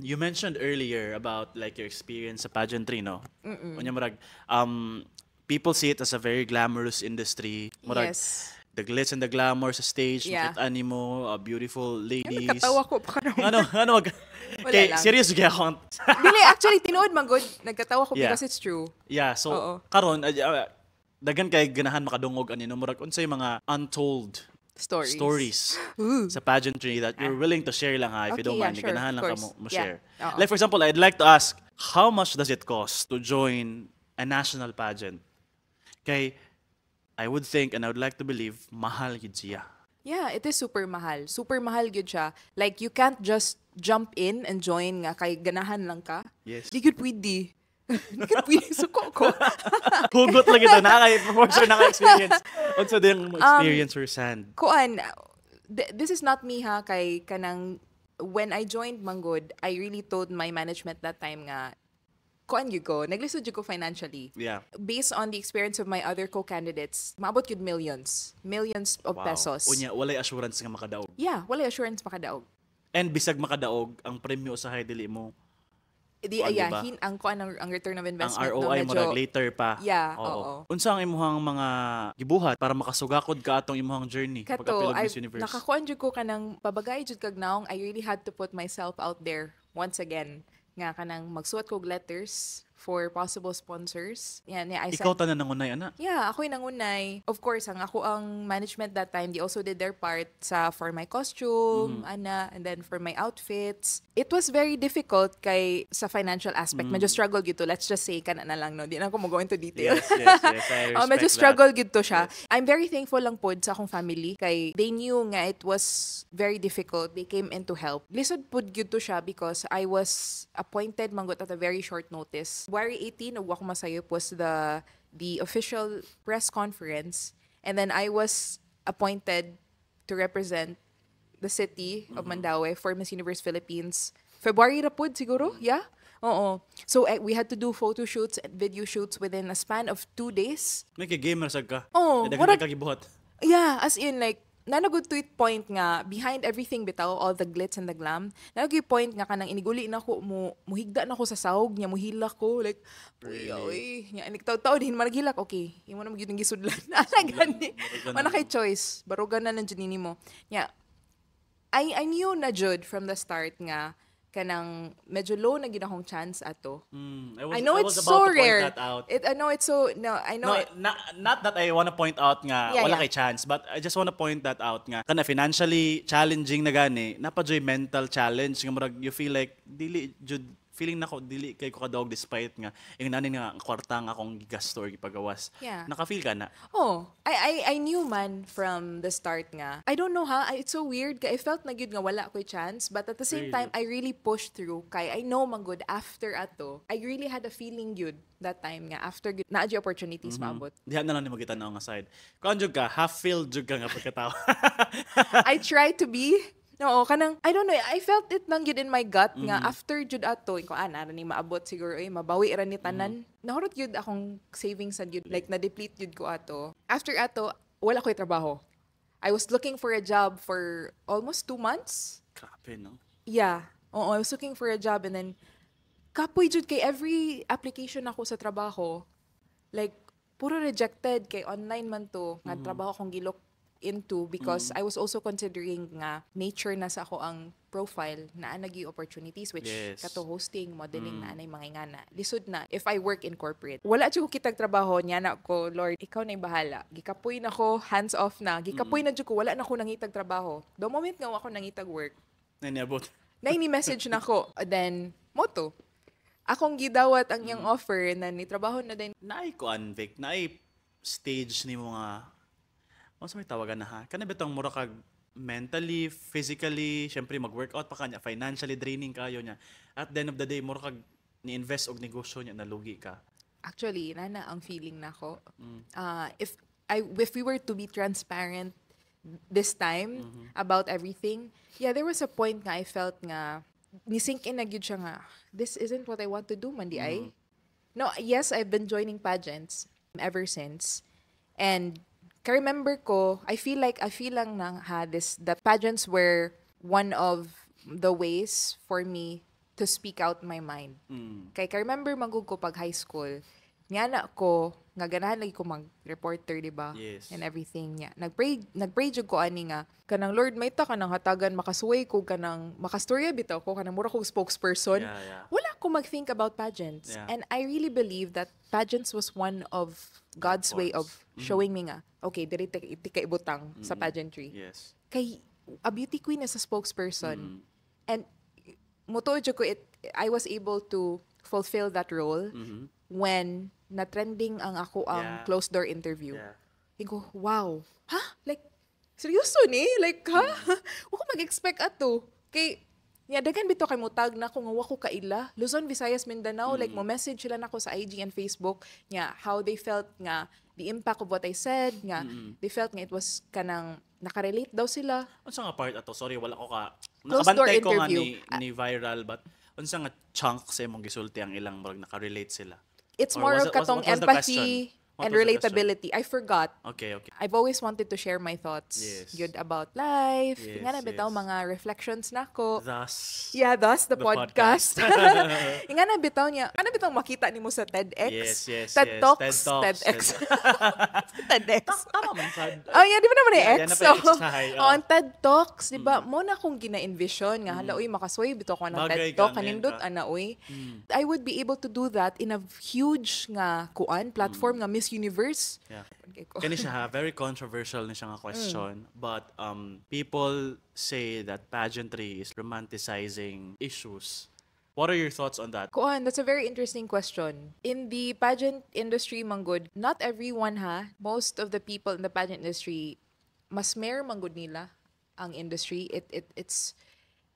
You mentioned earlier about like your experience sa pageantry, no? Unya murag people see it as a very glamorous industry. Murag the glitz and the glamour sa stage, makita nimo beautiful ladies. Nagkatawa ko pa karon. Ano, ano mag Wala Kay lang. Serious gyud ako. Dili, actually, tinuod man gud. Nagkatawa ko because it's true. Yeah, so Oo. Karon daghan kay ganahan makadungog ani, no, murag unsay mga untold Stories. Stories sa pageantry that you're willing to share lang ha, if you Okay, don't yeah, mind. Sure, Ganahan of lang ka course. mo share. Oo. Like for example, I'd like to ask, how much does it cost to join a national pageant? Kay I would think and I would like to believe mahal gyud siya. Yeah, it is super mahal. Super mahal gyud siya. Like, you can't just jump in and join nga kay ganahan lang ka. Di gyud pwede. Di gyud pwede. Suko ko. Hugot lang ito. Naka, for sure naka-experience. Unsa din ang experience firsthand? Kuan, this is not me ha, kay kanang when I joined man gud, I really told my management that time nga kuan gyud ko, naglisod gyud ko financially. Based on the experience of my other co-candidates, maabot gyud millions. Millions of pesos. Unya, walay assurance nga makadaog. Yeah, walay assurance makadaog. And bisag makadaog, ang premyo usahay dili mo Di kuan, yeah, diba? Hin ang kuan ang return of Ang investment, no, ROI medyo, murag later pa. Yeah, oo. Unsa ang imuhang mga gibuhat para makasugakod ka atong imuhang journey Kato, pagkapil og I, Miss Universe? Nakakuan jud ko kanang pabagay jud kag naong, I really had to put myself out there once again. Nga kanang magsuwat kog letters for possible sponsors. Yan, yeah, I Ikaw sent tanan nangunay ana. Yeah, ako yung nangunay. Of course, ang ako ang management that time, they also did their part sa for my costume, ana, and then for my outfits. It was very difficult kay sa financial aspect. Medyo struggle gyud to. Let's just say kana na lang, no. Di na ako mo go into detail. Yes. I Oh, medyo respect that. Struggle gyud to siya. I'm very thankful lang pod sa akong family kay they knew nga it was very difficult. They came in to help. Lisod pod gyud to siya because I was appointed man gud at a very short notice. February 18, ug ako masayop, was the official press conference and then I was appointed to represent the city of Mandaue for Miss Universe Philippines. February ra pod siguro, yeah? Oo. So we had to do photo shoots and video shoots within a span of 2 days. May kay gamer sad ka. Oo, Daghan ka gibuhat. Yeah, as in like, naa na gud to point nga, behind everything bitaw, all the glitz and the glam, naa gud point nga kanang iniguli na ko, mo, muhigda na ko sa sahog niya, muhilak ko, like, uy, uy, nya, taw-taw, dihin man naghilak, okay, imo na magyud ang gisudlan. Ana gani. Barugan Wala na. Kay choice, barugan na nandiyan nimo. Nya, I knew na jud from the start nga, kanang medyo low na gyud akong chance ato. I was, I know I was it's about so to point rare. that out. I know it's so, no, I know No, it, not that I wanna point out nga wala kay chance, but I just wanna point that out nga kana financially challenging na gani, naa pa juy mental challenge nga murag you feel like dili jud, feeling nako dili kay ko kadaog despite nga ingani nga ang kwarta nga akong gigasto or gipagawas. Naka-feel ka na? Oh, I knew man from the start nga. I don't know ha, it's so weird kay I felt na gyud nga wala ko'y chance, but at the same Really? Time I really pushed through kay I know man gud after ato. I really had a feeling gyud that time nga after gyud naa gyud opportunities maabot. Diha na lang nimo gitanaw nga side. Kuan jud ka, half filled jud ka nga pagkatao. I try to be. Oo, kanang, I don't know, I felt it lang gyud in my gut nga after jud ato, ko ah, nara ni maabot siguro eh, mabawi ra ni tanan. Nahurot gyud akong savings sa gyud, like na-deplete gyud ko ato. After ato, wala ko'y trabaho. I was looking for a job for almost 2 months. Grabe, no? Yeah. Oo, I was looking for a job and then kapoy jud kay every application ako sa trabaho, like puro rejected kay online man to nga trabaho akong gi-look into because I was also considering nga nature na sa ako ang profile na nagi opportunities which kato hosting, modeling na anay mga ingana. Lisod na if I work in corporate. Wala jud ko kitag trabaho niya na ko, "Lord, ikaw na bahala." Gikapoy na ko, hands off na. Gikapoy na jud ko, wala na ko nangitag trabaho. The moment nga wa ko nangitag work, Na niabot. Na ni message na ko. Then, moto. Akong gidawat ang iyang offer na ni trabaho na din. Naay kuan, Vic, naay stage ni mga unsa may tawagan na ha? Kana bitong mura kag mentally, physically, syempre mag-workout pa kanya, financially draining kayo niya. At the end of the day, mura kag ni-invest og negosyo niya, nalugi ka. Actually, nana ang feeling nako. If we were to be transparent this time about everything, yeah, there was a point nga I felt nga ni-sink in na gyud siya nga this isn't what I want to do man di ay. No, yes, I've been joining pageants ever since. And ka-remember ko, I feel like, I feel lang na ha, this, the pageants were one of the ways for me to speak out my mind. Kay ka remember man gud ko pag high school, nga na ko nga ganahan lagi ko mag-reporter, di ba? Yes. And everything niya. Nagpray jud ko ani nga kanang, "Lord, may ta kanang hatagan makasuway ko, kanang makastorya bitaw ko, kanang mura kog spokesperson." Wala ko mag-think about pageants. And I really believe that pageants was one of God's way of showing me nga, okay, diri tika ibutang sa pageantry. Kay a beauty queen is a spokesperson. And mutuo jud ko, it I was able to fulfill that role when na-trending ang ako ang closed door interview. Ko, "Wow. Ha? Like, seryoso ni? Like, ha? Wa ko mag-expect ato." Kay, ya, daghan bitaw kay mutag na ko nga wa ko kaila. Luzon, Visayas, Mindanao, like mo message sila nako sa IG and Facebook nga how they felt nga the impact of what I said, nga they felt nga it was kanang nakarelate daw sila. Unsa nga part ato? Sorry, wala ko ka. Closed door Nakabantay ko nga interview. ni viral, but unsa nga chunk sa imong gisulti ang ilang murag nakarelate sila? It's Or more of katong what was the empathy question? What and was the question? relatability. I forgot. Okay. I've always wanted to share my thoughts good about life. Nga na bitaw mga reflections nako. Thus, Yeah, thus the the podcast. Nga na bitaw niya. Ano bitaw makita nimo sa TEDx? Yes. TED yes. Talks. TED Talks. TEDx. TEDx. Tama man sad. Oh, yeah, di ba naman yung Yeah, X? yeah, na pa yung X sa high, Oh, ang TED Talks, di ba? Mo na akong gina-envision nga, hala, uy, makasuway, bitaw ko ng Bagay TED Talk, ka, kanindot, ka. Ana, uy. I would be able to do that in a huge nga kuan platform nga Miss Universe. Okay ko. Kani siya ha, very controversial ni siya nga question. But people say that pageantry is romanticizing issues. What are your thoughts on that? Kuan, that's a very interesting question. In the pageant industry, manggod, not everyone ha, most of the people in the pageant industry, mas mer manggod nila ang industry. It's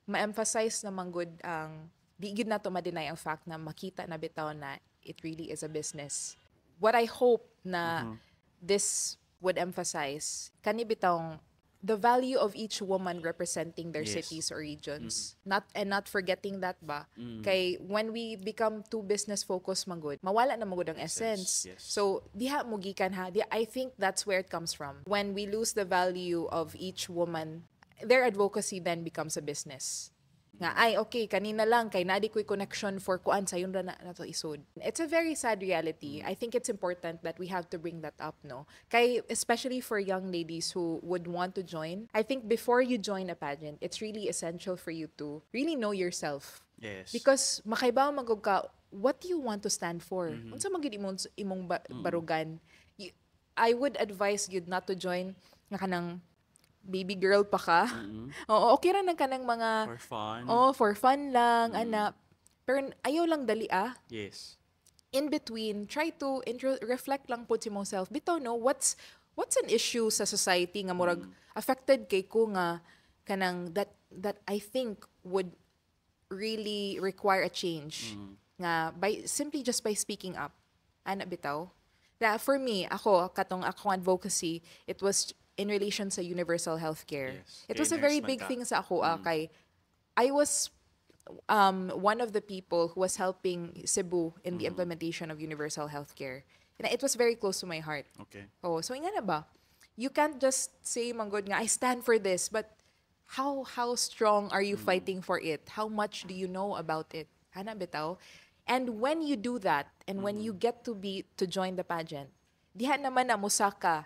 ma-emphasize na manggod ang di gyud nato ma-deny ang fact na makita na bitaw na it really is a business. What I hope na this would emphasize kani bitawng the value of each woman representing their cities or regions. Not and not forgetting that ba. Kay when we become too business focused manggod, mawala na manggod ang essence. So diha mo gikan ha. Di, I think that's where it comes from. When we lose the value of each woman, their advocacy then becomes a business. Nga, ay, okay, kanina lang, kay naa di ko'y connection for kuan, sayon ra na, na to isod. It's a very sad reality. I think it's important that we have to bring that up, no? Kay, especially for young ladies who would want to join, I think before you join a pageant, it's really essential for you to really know yourself. Because makaibaw magog ka, what do you want to stand for? Unsa man gyud imong barugan? I would advise you not to join nga kanang baby girl pa ka. Oo, okay ra nang kanang mga For fun. Oh, for fun lang, ana. Pero ayaw lang dali ah. In between, try to reflect lang po si self. Bitaw no, what's an issue sa society nga murag affected kay ko nga kanang that I think would really require a change nga by simply just by speaking up, ana bitaw na. For me, ako katong akong advocacy, it was in relation sa universal healthcare. It was Kay a very nurse man big ka. Thing sa ako ah, kay I was one of the people who was helping Cebu in the implementation of universal healthcare, and it was very close to my heart. Oh, so nga na ba? You can't just say manggod nga I stand for this, but how strong are you fighting for it? How much do you know about it? Ana bitaw? And when you do that, and when you get to join the pageant, diha naman na musaka,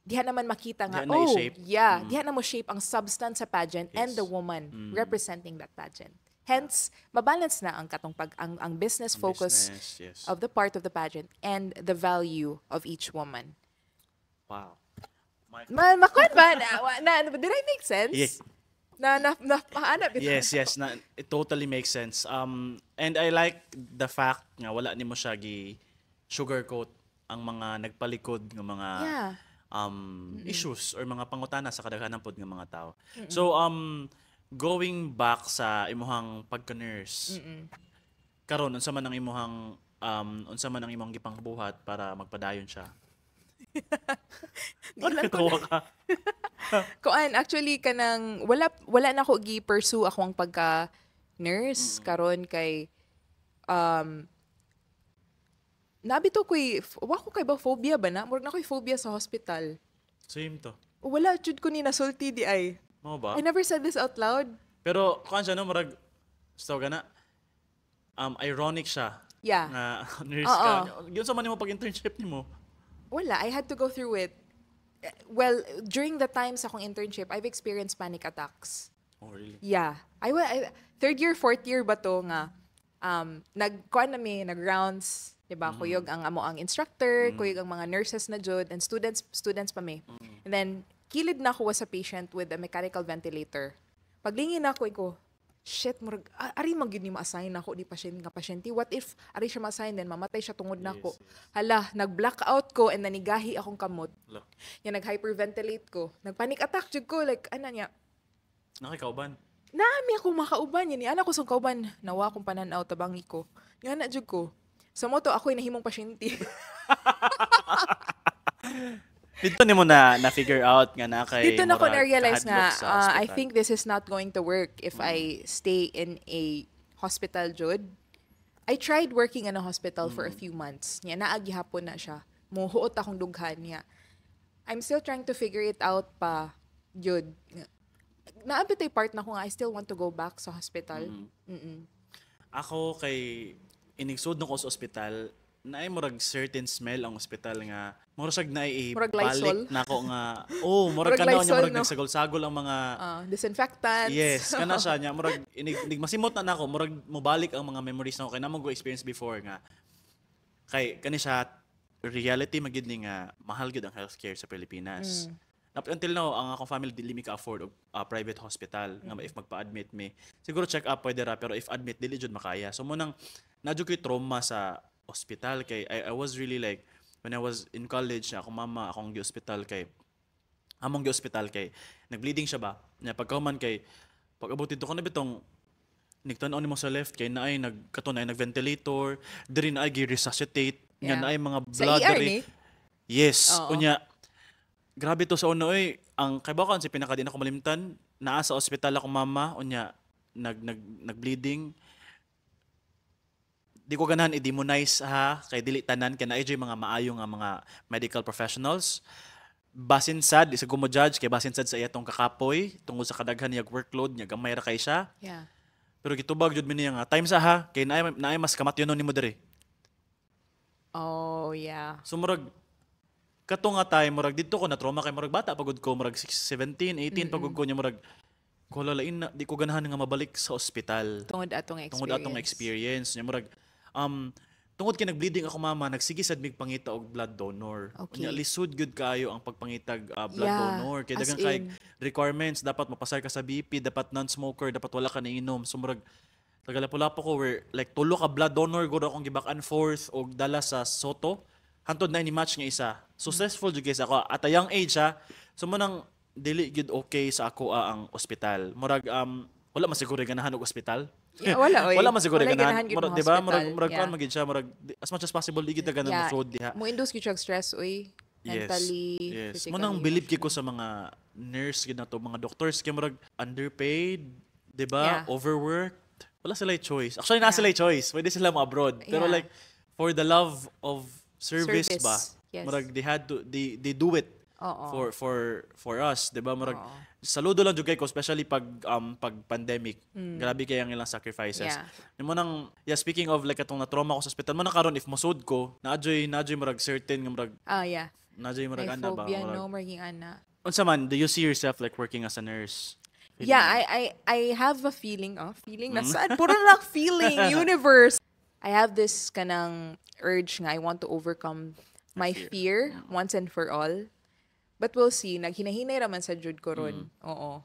diha naman makita nga, Diha na oh, i-shape. Yeah, diha na mo shape ang substance sa pageant and the woman representing that pageant. Hence, mabalance na ang katong pag ang business focus Business, yes. of the part of the pageant and the value of each woman. Wow. Ma makuan ba? Na, did I make sense? Yeah. Na paana bitaw? Yes, na it totally makes sense. And I like the fact nga wala nimo siya gi sugarcoat ang mga nagpalikod nga mga issues or mga pangutana sa kadaghanan pod nga mga tao. So going back sa imuhang pagka-nurse. Karon unsa man ang imong gipangbuhat para magpadayon siya? Di Ano lang ko katawa ka? Kuan, actually kanang wala na ko gi-pursue akong pagka nurse karon kay nabito ko'y wa ko kay ba phobia ba na? Murag na ko'y phobia sa hospital. Same to. Wala jud ko ni nasulti di ay. Mao ba? I never said this out loud. Pero kuan siya no, murag so gana Ironic siya. Nga nurse Oo. ka. Yun sa man nimo pag internship nimo? Wala, I had to go through it. Well, during the time sa akong internship, I've experienced panic attacks. Oh, really? Yeah. I third year, fourth year ba to nga nag kuan na mi, nag-rounds, 'di ba? Kuyog ang amo ang instructor, kuyog ang mga nurses na jud and students pa mi. And then kilid na ako was a patient with a mechanical ventilator. Paglingin nako ko, shit, murag ari man gyud ni ma-assign nako di pasyente nga pasyente. What if ari siya ma-assign, then mamatay siya tungod nako? Hala, nag-blackout ko and nanigahi akong kamot. Hala. Ya, nag-hyperventilate ko. Nag-panic attack jud ko, like ana niya. Nakikauban. Naami ako makauban yan. Ana ko sa kauban, nawa akong pananaw, tabangi ko. Nga na jud ko. Sa moto ako nahimong pasyente. Dito nimo na figure out nga na kay Dito na ko murag na-realize nga kahadlok sa I hospital. think this is not going to work if I stay in a hospital jud. I tried working in a hospital for a few months. Nya naa gihapon na siya. Mohuot akong dughan niya. I'm still trying to figure it out pa jud. Naa bitay part na ko nga I still want to go back sa hospital. Ako kay inigsud na ko sa ospital, naay murag certain smell ang ospital nga murag siya naay Murag balik Lysol? nako nga, oh, murag Murag kana niya Lysol, murag no? nagsagol-sagol ang mga Disinfectants. Yes, kana siya niya murag inig masimot na nako, murag mobalik ang mga memories nako kay namo go experience before nga kay kani siya, reality magyud ni nga mahal gyud ang healthcare sa Pilipinas. Up until now, ang akong family dili mi ka-afford og private hospital nga if magpa-admit mi. Siguro check up pwede ra, pero if admit dili jud makaya. So mo nang naa jud ko'y trauma sa hospital kay I was really like, when I was in college na akong mama akong gi-hospital kay among gi-hospital kay nag-bleeding siya ba. Nya pagkahuman kay pag abot dito ko na bitong nigtan-aw nimo sa left kay naay nag kato naay nag-ventilator, diri naay gi-resuscitate, nga naay mga Sa blood ER diri. ni? Yes, Oo. Unya grabe to sa una oy, ang kay si pinaka di na ko malimtan, naa sa ospital akong mama, unya nag nag nag-bleeding. Di ko ganahan i-demonize ha, kay dili tanan, kay naay mga maayo nga mga medical professionals. Basin sad, di sa mo judge kay basin sad sa iya tong kakapoy tungod sa kadaghan niya workload niya, gamay ra kay siya. Pero gitubag jud mi niya nga time sa ha kay naay mas kamatyonon nimo diri. So murag kato nga time, murag didto ko na trauma kay murag bata pagud ko, murag 6, 17, 18 pagud ko niya, murag ko lain na di ko ganahan nga mabalik sa ospital. Tungod atong experience. Tungod atong experience niya, murag tungod kay nag-bleeding ako mama, nagsige sad mig pangita og blood donor. Unya lisod gyud kaayo ang pagpangitag blood donor kay as daghan kay in. requirements, dapat mapasar ka sa BP, dapat non-smoker, dapat wala ka nainom. So murag tagalapo-lapo ko where like tulo ka blood donor gud akong gi-back and forth og dala sa Sotto hantod na ni match nga isa. Successful jud kay sa ako at a young age ha. So mo nang dili gyud okay sa ako ang ospital. Murag wala man siguro ganahan og ospital. Yeah, wala oy. Wala man siguro Walay ganahan. ganahan gyud Murag, mo di ba? Murag hospital. Murag kuan man gyud siya, murag as much as possible di gyud ta ganahan mosud diha. Mo induce gyud siya og stress oy. Mentally, Yes. physically, Mo nang bilib kay ko sa mga nurse gyud nato, mga doctors kay murag underpaid, di ba? Yeah. Overworked. Wala sila choice. Actually, naa sila choice. Pwede sila mo-abroad. Pero like for the love of service, Service. ba? Yes. Murag they had to they do it Oo. for us, 'di ba? Murag Oo. Saludo lang jud kay ko, especially pag pandemic. Grabe kay ang ilang sacrifices. Mo nang, yeah, speaking of like atong na trauma ko sa ospital, mo nang karon if mosud ko, naa joy murag certain nga murag Ah, yeah. naa joy murag May ana ba? phobia, Murag, no? Murag ana. Unsa man, do you see yourself like working as a nurse? Feeling Yeah, mo? I have a feeling, oh, feeling na sad. Puro lang feeling, universe. I have this kanang urge nga I want to overcome my fear once and for all. But we'll see. Naghinahinay raman sa jud ko ron. Oo.